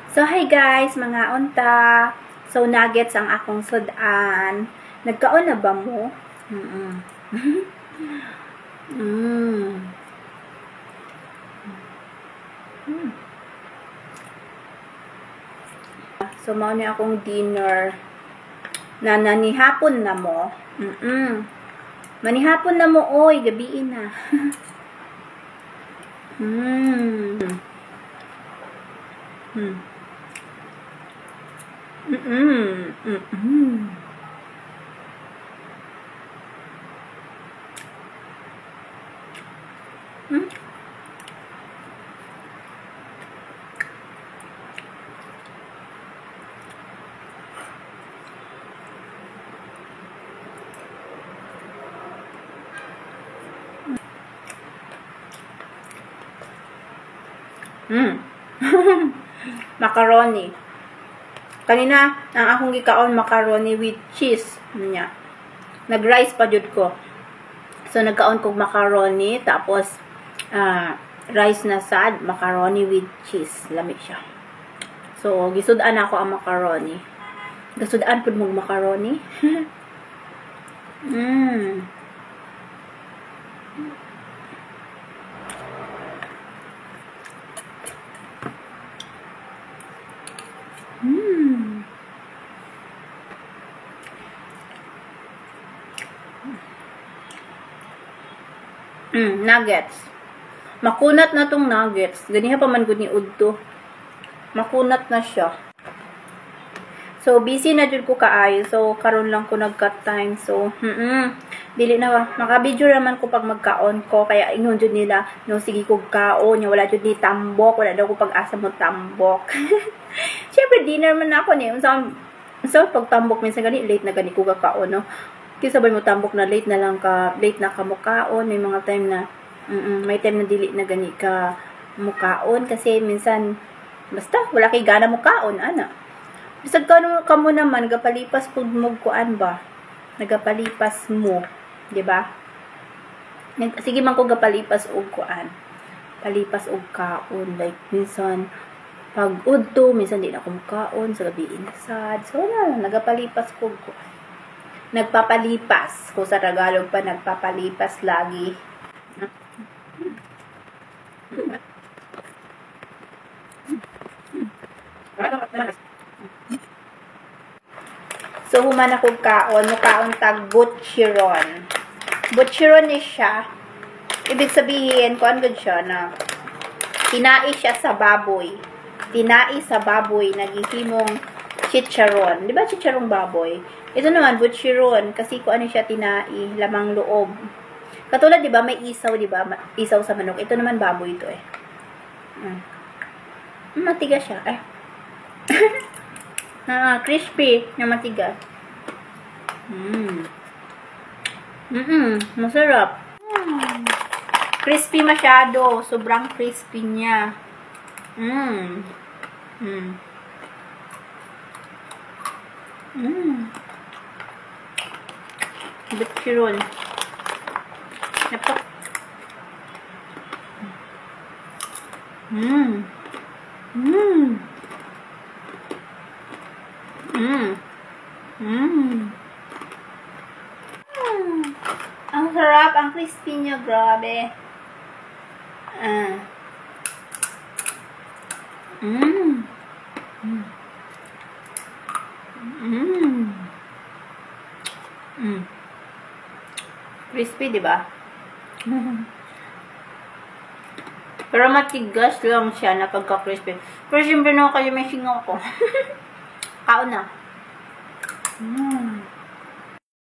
So, hi guys, mga unta. So, nuggets ang akong sudan. Nagkaon na ba mo? Mm. Mm. Mm. So, mao ni akong dinner. Na nanihapon na mo. Manihapon na mo, oy, gabiin na. Mm. Mm. Mm. Mm. Mm. Mm. Macaroni. Kanina, ang akong gikaon macaroni with cheese niya. Nag-rice pa jud ko. So nagkaon kog macaroni tapos rice na sad, macaroni with cheese. Lami siya. So gisud-an ako ang macaroni. Gisud-an pud mong macaroni. Mm. Mm. Mm, nuggets. Makunat na tong nuggets. Ganiha pa man gud ni udto. Makunat na siya. So busy na jud ko kaayo. So karon lang ko nagka time. So dili na maka-video raman ko pag magkaon ko, kaya ingon jud nila no, sige kog kaon, wala jud ni tambok, wala daw ko pag-asa mo tambok. Syempre dinner man ako ni. Unsa so pagtambok minsan gani late na gani ko kakaon, no. Kaysa sabay mo tambok na late na lang ka, late na ka mukaon, may mga time na may time na dili na gani ka mukaon kasi minsan basta wala kay gana mukaon ana. Bisag kamo naman nagapalipas pud mo kuan ba? Nagapalipas mo, di ba? Sige man ko gapalipas og kuan. Palipas og kaon, like minsan pag udto, minsan di na ako mukaon sa gabi sad. So na nagapalipas ko kuan. Nagpapalipas. Kung sa Tagalog pa, nagpapalipas lagi. So, human ako kaon. Mukaon tag butchiron. Butchiron ni siya. Ibig sabihin, kuan gud siya na tinai siya sa baboy. Tinai sa baboy. Naghihimong chicharon. Di ba chicharong baboy? Ito naman, butchiron. Kasi kung ano siya tinai, lamang loob. Katulad, di ba, may isaw, di ba? Isaw sa manok. Ito naman, baboy ito eh. Mm. Matigas siya. Eh. Crispy na matigas. Mm. Masarap. Mm. Crispy masyado. Sobrang crispy niya. Mm. Mm. Mm. Butchiron. Napak. Mm. Mm. Mm. Mm. Mm. Ang sarap, ang crispy niya, grabe. Mm. Mm. Mm. Mm. Crispy, di ba? Pero matigas lang siya na pagka-crispy. Pero siyempre naman kayo may singaw ko. Kaon na. Mm.